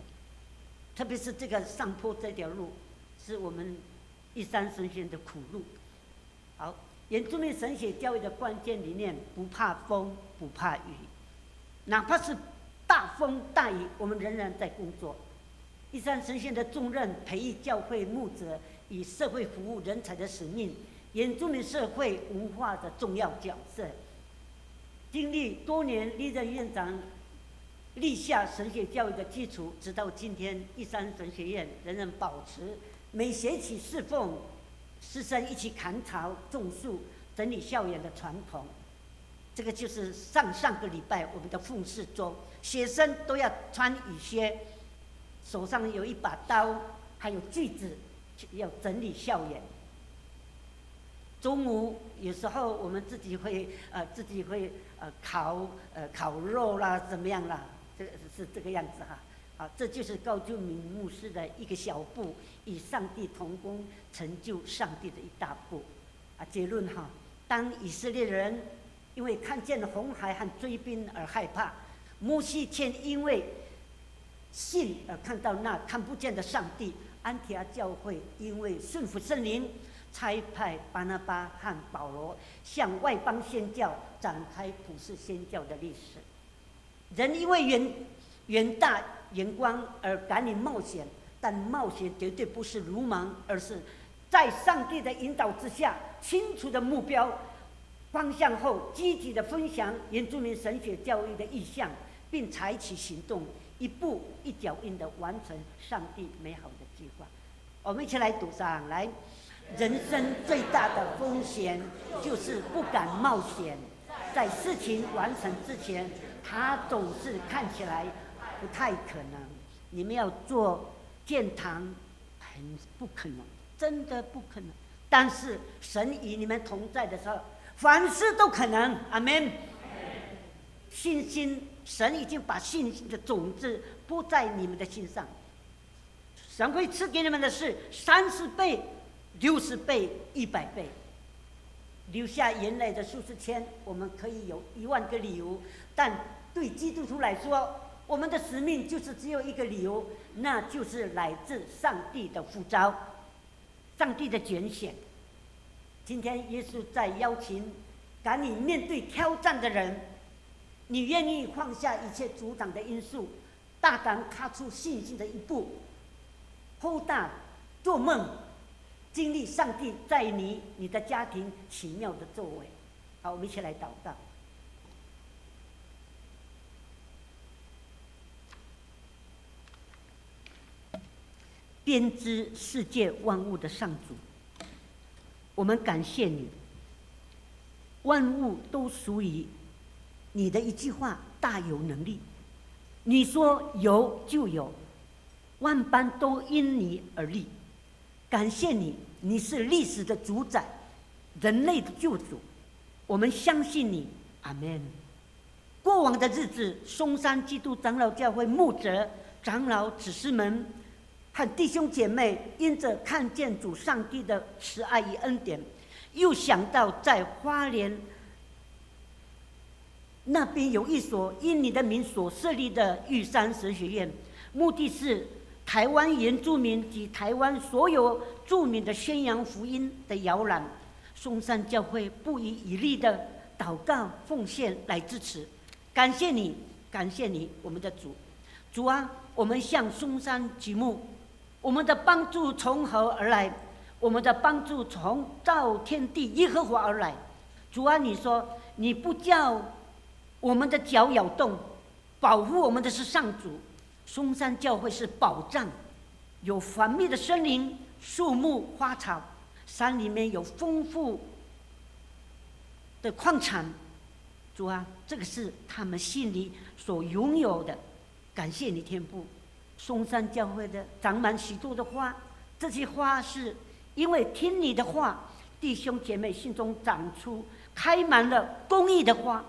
特別是這個上坡這條路，是我們一三神學的苦路。好。原住民神學教育的關鍵理念：不怕風，不怕雨，哪怕是大風大雨，我們仍然在工作。一三神學的重任，培育教會牧者與社會服務人才的使命，原住民社會文化的重要角色。經歷多年歷任院長立下神學教育的基礎，直到今天，一三神學院仍然保持每學期侍奉，師生一起砍草、種樹、整理校園的傳統。這個就是上上個禮拜我們的奉事週，學生都要穿雨靴。手上有一把刀，還有鋸子，要整理校園。中午有時候我們自己會烤肉啦，怎麼樣啦？這個是這個樣子哈。啊，這就是高俊明牧師的一個小步，與上帝同工，成就上帝的一大步。啊，結論哈，當以色列人因為看見紅海和追兵而害怕，摩西卻因為信而看到那看不見的上帝。安提阿教會因為順服聖靈，差派巴拿巴和保羅向外邦宣教，展開普世宣教的歷史。人因為遠大眼光而敢於冒險，但冒險絕對不是魯莽，而是在上帝的引導之下，清楚的目標方向後，積極的分享原住民神學教育的意向，並採取行動，一步一腳印的完成上帝美好的計劃。我們一起來讀上來。人生最大的風險就是不敢冒險，在事情完成之前，它總是看起來不太可能。你們要做建堂，很不可能，真的不可能。但是神與你們同在的時候，凡事都可能。阿門。信心，神已經把信心的種子播在你們的心上。神會賜給你們的是30倍、60倍、100倍。留下原來的舒適圈，我們可以有1萬個理由，但對基督徒來說，我們的使命就是只有一個理由，那就是來自上帝的呼召，上帝的揀選。今天耶穌在邀請敢於面對挑戰的人，你願意放下一切阻擋的因素，大膽踏出信心的一步，厚大做夢，經歷上帝在你的家庭奇妙的作為。好，我們一起來禱告。編織世界萬物的上主，我們感謝你，萬物都屬於你的一句話大有能力。你說有就有，萬般都因你而立。感謝你，你是歷史的主宰，人類的救主。我們相信你，阿門。過往的日子，松山基督長老教會牧者、長老、執事們和弟兄姐妹，因着看見主上帝的慈愛與恩典，又想到在花蓮那邊有一所因你的名所設立的玉山神學院，目的是台灣原住民及台灣所有住民的宣揚福音的搖籃。松山教會不遺餘力的禱告奉獻來支持，感謝你，感謝你，我們的主，主啊，我們向松山舉目，我們的幫助從何而來？我們的幫助從造天地耶和華而來。主啊，你說你不叫我們的腳搖動，保護我們的是上主。松山教會是寶藏，有繁密的森林、樹木、花草，山裡面有豐富的礦產。主啊，這個是他們心裡所擁有的。感謝你天父，松山教會的長滿許多的花，這些花是因為聽你的話，弟兄姐妹心中長出開滿了公義的花、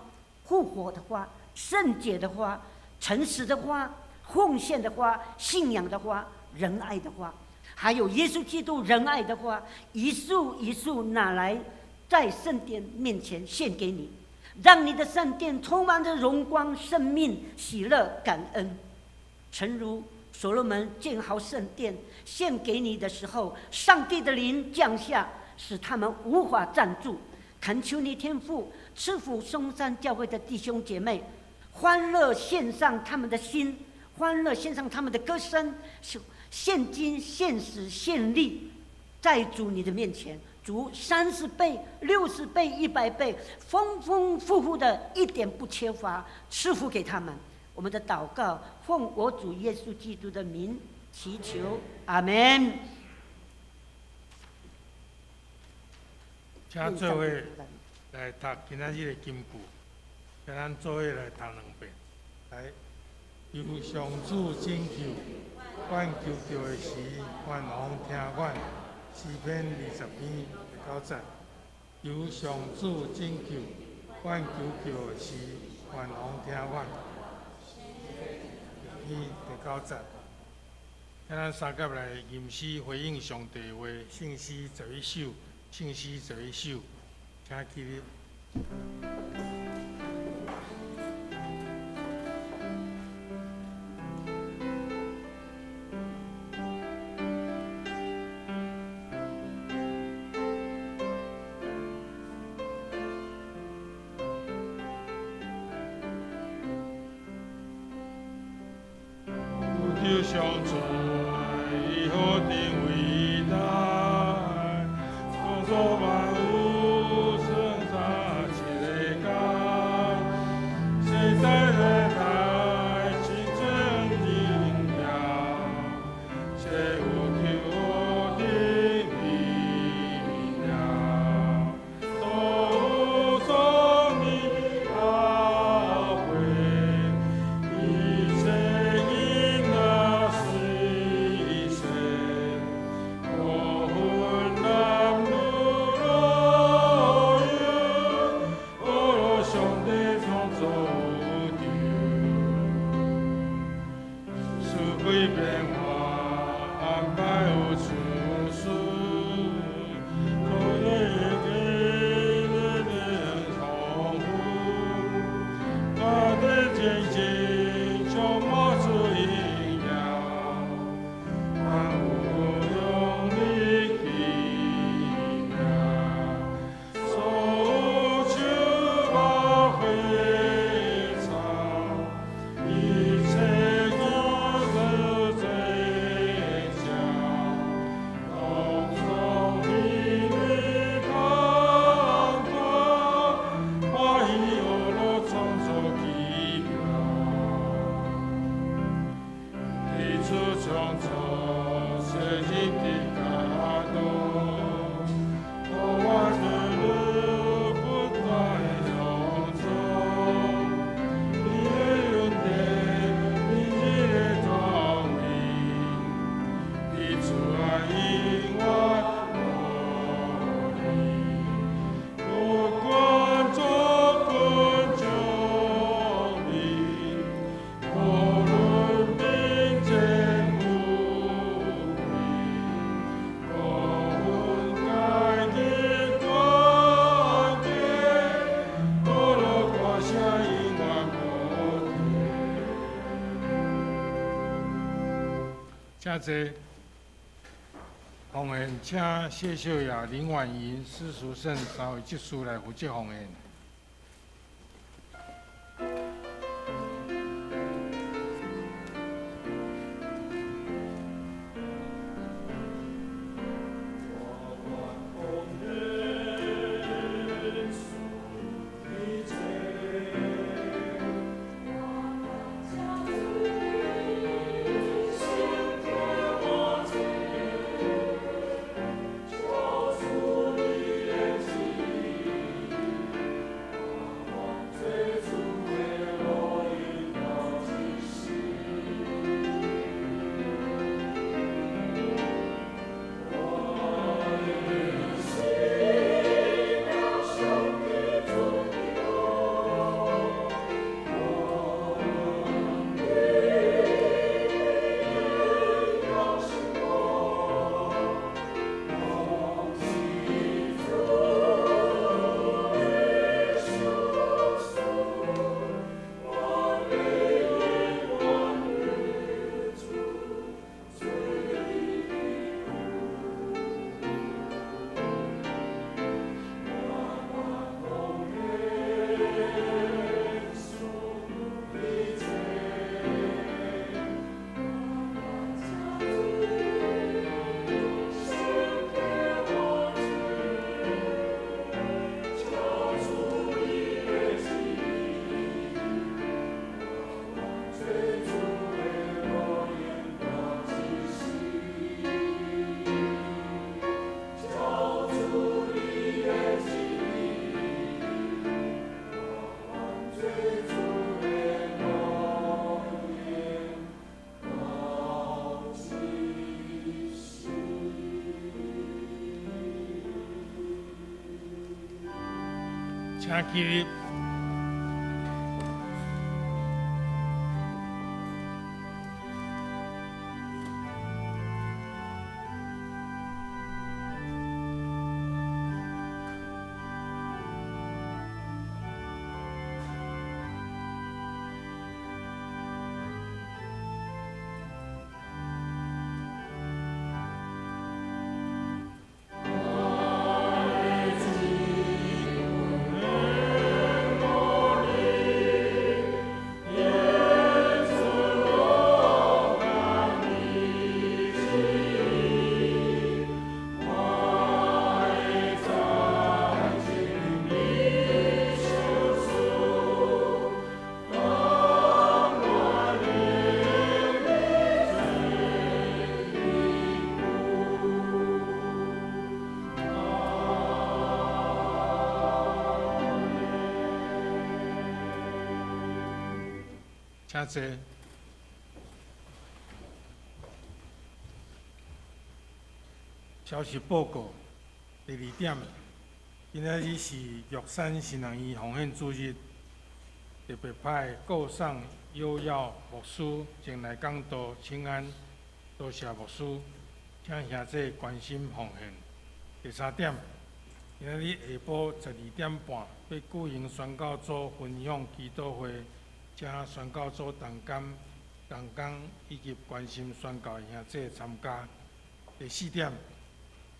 復活的花、聖潔的花、誠實的花、奉獻的花、信仰的花、仁愛的花，還有耶穌基督仁愛的花，一束一束拿來，在聖殿面前獻給你，讓你的聖殿充滿着榮光、生命、喜樂、感恩。誠如所羅門建好聖殿獻給你的時候，上帝的靈降下，使他們無法站住。懇求你天父賜福松山教會的弟兄姐妹，歡樂獻上他們的心，歡樂獻上他們的歌聲，獻金、獻時、獻力，在主你的面前，主30倍、60倍、100倍，豐豐富富的，一點不缺乏，賜福給他們。我們的禱告，奉我主耶穌基督的名祈求，阿門。請做伙來讀今仔日的金句，請咱做伙來讀兩遍。來，求上主拯救。阮求救的时，愿王听阮。诗篇20篇第九节。求上主拯救，阮求救的时，愿王听阮。篇第九节。请咱三甲来吟诗回应上帝话，圣诗11首，圣诗十一首，请起立。求上主，伊何等伟大，创造万物，生在一个间，世代世代，真真荣耀，世有求何等美妙，都从你教诲，一切囡仔随细，无分男女老幼，学了上帝创造宇宙，四季变化，安排有顺序，可以给你丰富，大地前进，充满出荣耀，万物用你奇妙，所有树木花草，一切景色最佳，拢从彼你工作，欢喜学了创造奇妙。彼此创造世人的角度，予我们不断的创造。你的恩典，你的作为，彼此爱永远无离。不管做困将你，无论贫贱富贵，无分阶级官低，无论歌声永远无停。请坐。奉献，请谢秀雅、林婉莹、施淑胜三位执事来负责奉献。請起立。請坐。消息報告第二點，今仔日是玉山神學院奉獻主日，特別派顧上有耀牧師前來講道請安，多謝牧師，請兄弟關心奉獻。第三點，今仔日下晡12點半欲舉行宣教組分享祈禱會。請宣教組同工、同工以及關心宣教的兄弟參加。第四點，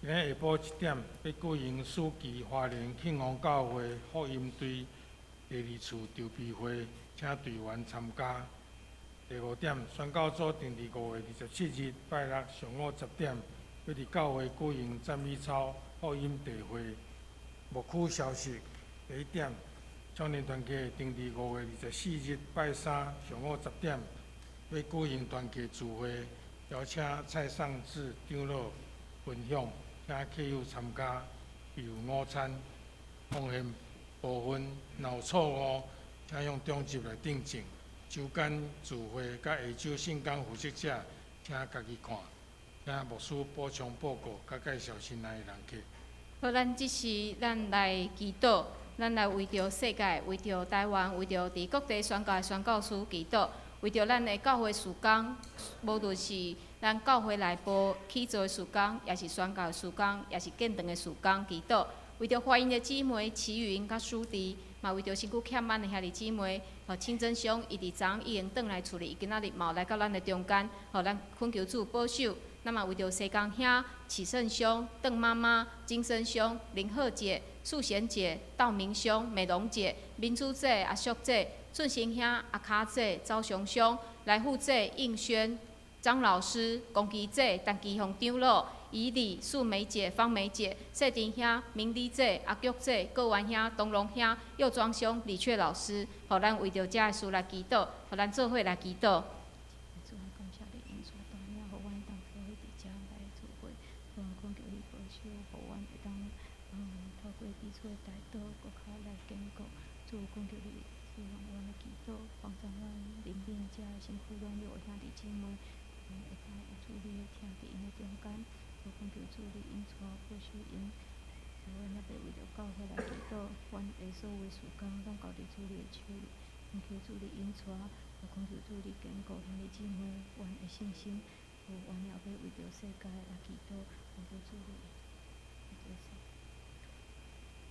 今仔下晡1點欲舉行暑期花蓮慶豐教會福音隊第二次籌備會，請隊員參加。第五點，宣教組定佇5月27日拜六上午10點，欲佇教會舉行讚美操福音大會。牧區消息，第一點。少年團契定佇5月24日拜三上午10點，欲舉行團契聚會，邀請蔡尚志長老分享，請客友參加，備有午餐。奉獻部分若有錯誤，請向長執來訂正。週間聚會佮下晝聖工負責者，請家己看。請牧師補充報告，佮介紹新來的人客。好，咱這時咱來祈禱。咱來為著世界、為著台灣、為著佇各地宣教的宣教師祈禱，為著咱的教會事工，無論是咱教會內部起做的事工，抑是宣教的事工，抑是建堂的事工祈禱，為著懷孕的姊妹齊雲佮舒迪，嘛為著身軀欠安的兄弟姊妹，予清真兄，伊佇昨昏已經轉來厝裡，伊今仔日嘛有來到咱的中間，予咱懇求主保守。咱嘛為著西江兄、啟勝兄、鄧媽媽、金生兄、林鶴姐、素賢姐、道明兄、美容姐、民主姐、阿淑姐、俊賢兄、阿卡姐、周雄兄、來富姐、應軒、張老師、龚基姐、陳基雄長老、以禮、素梅姐、方梅姐、謝丁兄、明麗姐、阿玉姐、郭元兄、東龍兄、右莊兄、李雀老師，予咱為著遮的事來祈禱，予咱做伙來祈禱。主，懇求你賜予阮的祈禱，幫助阮靈敏遮身軀軟弱的兄弟姊妹，會當有主你的疼佇𪜶的中間。主，懇求主你引帶保守𪜶。主，阮猶欲為著教會來祈禱，阮的所有的事工攏交佇主你的手裡。懇求主你引帶，懇求主你堅固兄弟姊妹阮的信心。主，阮猶欲為著世界來祈禱，懇求主你。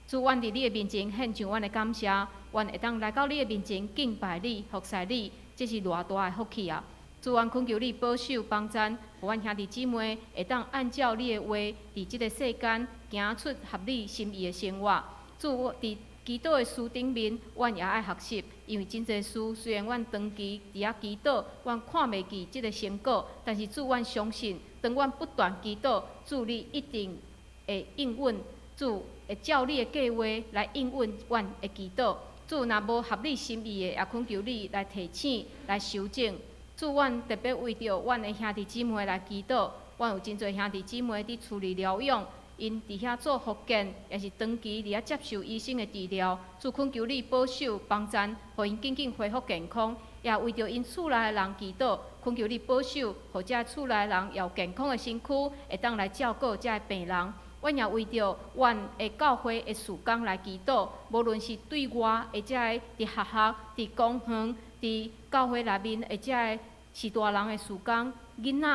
主，阮佇你的面前獻上阮的感謝，阮會當來到你的面前敬拜你、服侍你，這是偌大的福氣啊！主，阮懇求你保守幫贊，予阮兄弟姊妹會當按照你的話，佇這个世間行出合你心意的生活。主，佇祈禱的事頂面，阮也愛學習，因為真濟事雖然阮長期佇遐祈禱，阮看袂見這个成果，但是主，阮相信，當阮不斷祈禱，主你一定會應允。主會照你的計劃來應允阮的祈禱。主若無合你心意的，也懇求你來提醒、來修正。主，阮特別為著阮的兄弟姊妹來祈禱。阮有真濟兄弟姊妹佇厝裡療養，𪜶佇遐做復健，抑是長期佇遐接受醫生的治療。主，懇求你保守幫贊，予𪜶緊緊恢復健康。也為著𪜶厝內的人祈禱，懇求你保守，予遮厝內的人也有健康的身軀，會當來照顧遮的病人。阮也為著阮的教會的事工來祈禱，無論是對外的遮个佇學校、佇公園、佇教會內面的遮个序大人的事工、囡仔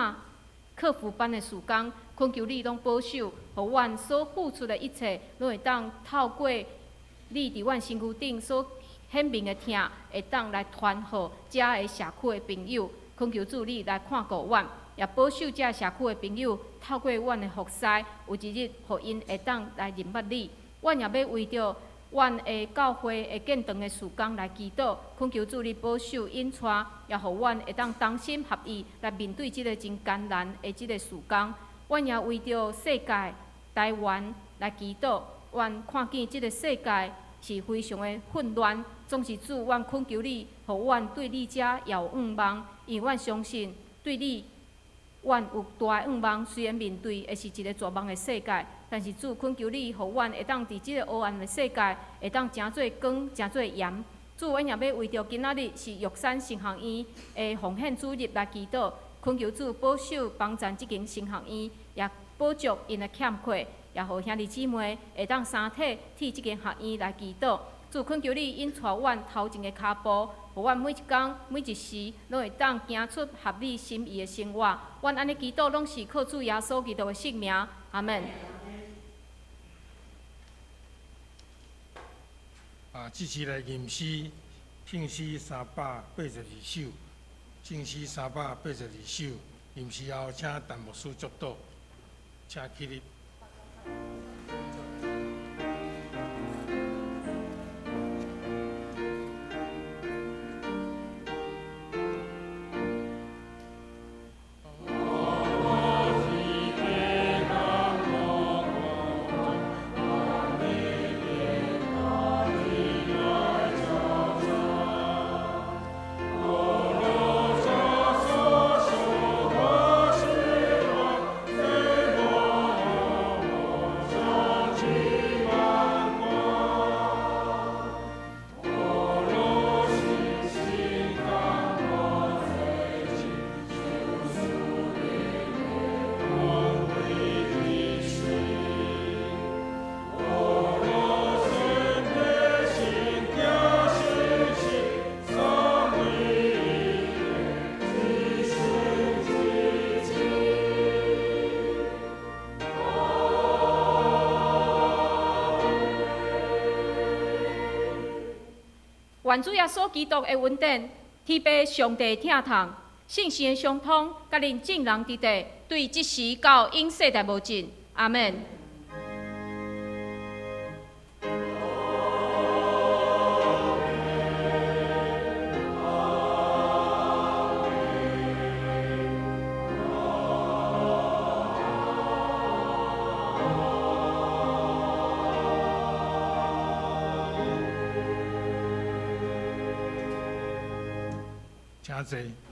課輔班的事工，懇求你攏保守，予阮所付出的一切，攏會當透過你佇阮身軀頂所顯明的疼，會當來傳予遮个社區的朋友。懇求主你來看顧阮，也保守遮社區的朋友，透過阮的服侍，有一日，予𪜶會當來認捌你。阮也欲為著阮的教會的建堂的事工來祈禱，懇求主你保守引帶，也予阮會當同心合意來面對這个真艱難的這個事工。阮也為著世界台灣來祈禱，阮看見這个世界是非常的混亂，總是主，阮懇求你，予阮對你遮也有向望，因為阮相信對你，阮有大的向望。雖然面對的是一个絕望的世界，但是主懇求你，予阮會當佇這個黑暗的世界，會當成做光，成做鹽。主，阮也欲為著今仔日是玉山神學院的奉獻主日來祈禱，懇求主保守幫贊這間神學院，也補足𪜶的欠缺，也予兄弟姊妹會當相體替這間學院來祈禱。主懇求你引帶阮頭前的跤步，予阮每一工每一時攏會當行出合你心意的生活。阮按呢祈禱，攏是靠主耶穌基督的聖名。阿門。啊，這次來吟詩，聖詩382首，聖詩382首，吟詩後請陳牧師祝禱，請起立。願主耶穌基督的恩典，天父上帝疼痛，聖神的相通，佮恁眾人佇佇，對這時到永世代無盡。阿門。請坐。